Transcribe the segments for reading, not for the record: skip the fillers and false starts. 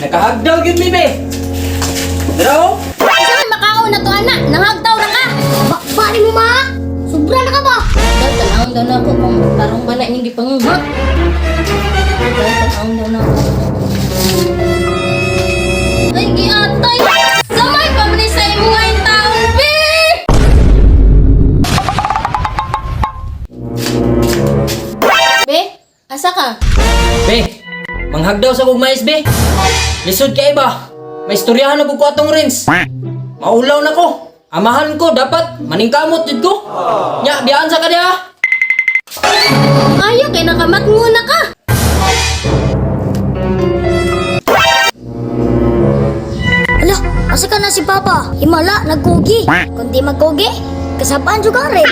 Nakahagdaw gyud mi be. Dara oh. Isa man makaon na to ana, nanghagdaw ra ka. Ba, bari mo ma? Sobra na ka ba? Daw tan-awon daw na ako kung tarong ba na inyong gipanguha. Daw tan-awon daw na ako. Ay, giatay! Gamay pa man ni sa imuha yung taon, be! Be, asa ka? Be, manghagdaw sa kog mais be. Lisod kay ba? May istoryahan na ko atong Renz. Maulaw na ko. Amahan ko dapat maningkamot jud ko. Nya, biyaan sa kaniya. Ayaw kay nakamatnguna ka. Ala, asa ka na si Papa? Himala, nagkugi. Kung di magkugi, kasabaan juga rin.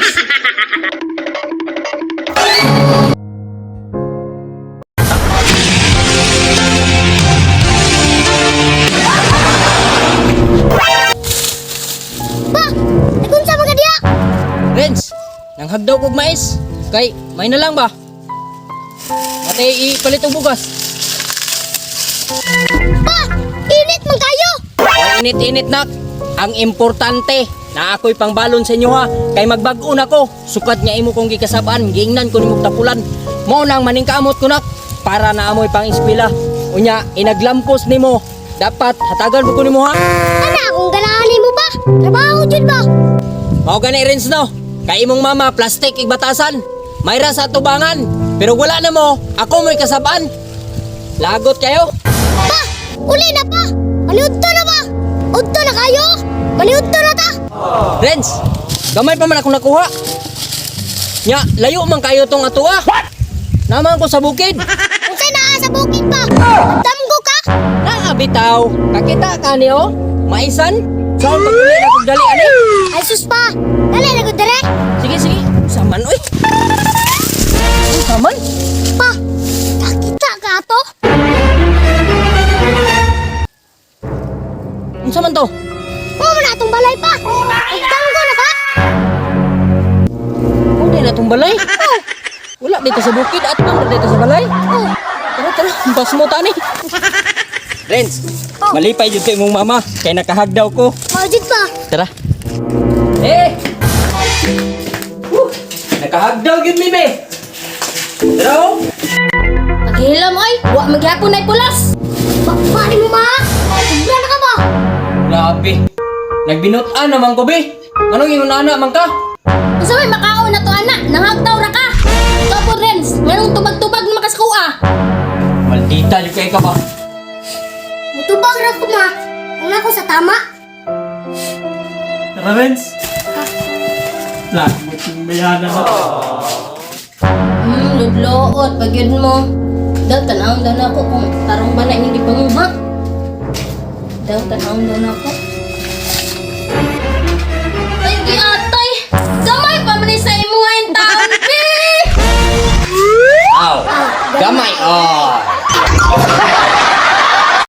Pa! Nagunsa mga diya! Renz, nanghagdaw kog mais. Kay may na lang ba? Ate, ipalit og bugas. Pa! Init man kayo! Ay, init-init nak. Ang importante na ako'y pangbalon sa inyo ha. Kay magbag-o na ko. Sukat nga imo kong gikasabaan, giingnan ko nimong tapulan. Mao nang maningkamot ko nak para na amoy pang eskwela. Unya, inaglampos nimo. Dapat hatagan mo ko nimo ha. Ana akong ganahan nimo ba? Trabaho jud ba? Mao gani Renz no. Kay imong mama plastic igbatasan. Mayra sa tubangan. Pero wala na mo, ako mo'y kasabaan. Lagot kayo. Pa! Uli na pa! Maniudto na ba? Udto na kayo? Maniudto na ta! Renz, gamay pa man akong nakuha. Nya, layo man kayo tong atua. Naman ko sa bukid. Unsay naa sa bukid pa? Damgo ka? Naa bitaw. Kakita ka ni oh. Maisan. Sa paguli na kog dali ani. Ay sus pa! Dali na gud dire! Sige sige. Saman oy. Saman. Pa! Kakita ka ato? Unsa man to? Mao man atong balay pa! Nagdamgo na ka? Oh, di na tong balay. Wala dito sa bukid at nang dito sa balay. Oh! Tara tara, bas mo tani. Renz, malipay jud kay imong mama kay nakahagdaw ko. Mao jud pa! Tara. Eh! Woo! Nakahagdaw gyud mi be. Tara oh. Paghilam oy, wa magyapon ay pulas. Ba, bari mo ma? Sobra na ka ba? Grabe. Nagbinut-an naman ko be. Anong ingon ana man ka? Unsa may makaon na to ana, nanghagdaw ra ka. Ikaw po Renz, nganong tubag-tubag naman ka sa kuha? Maldita jud kay ka ba? Mutubag ra ko ma. Kung ako sa tama. Tara, Renz. Lagot yung bayana na. Ludloot, pag yun mo. Daw, tanawon daw na ako kung tarong ba na inyong gipanguha. Daw, tanawon daw na ako.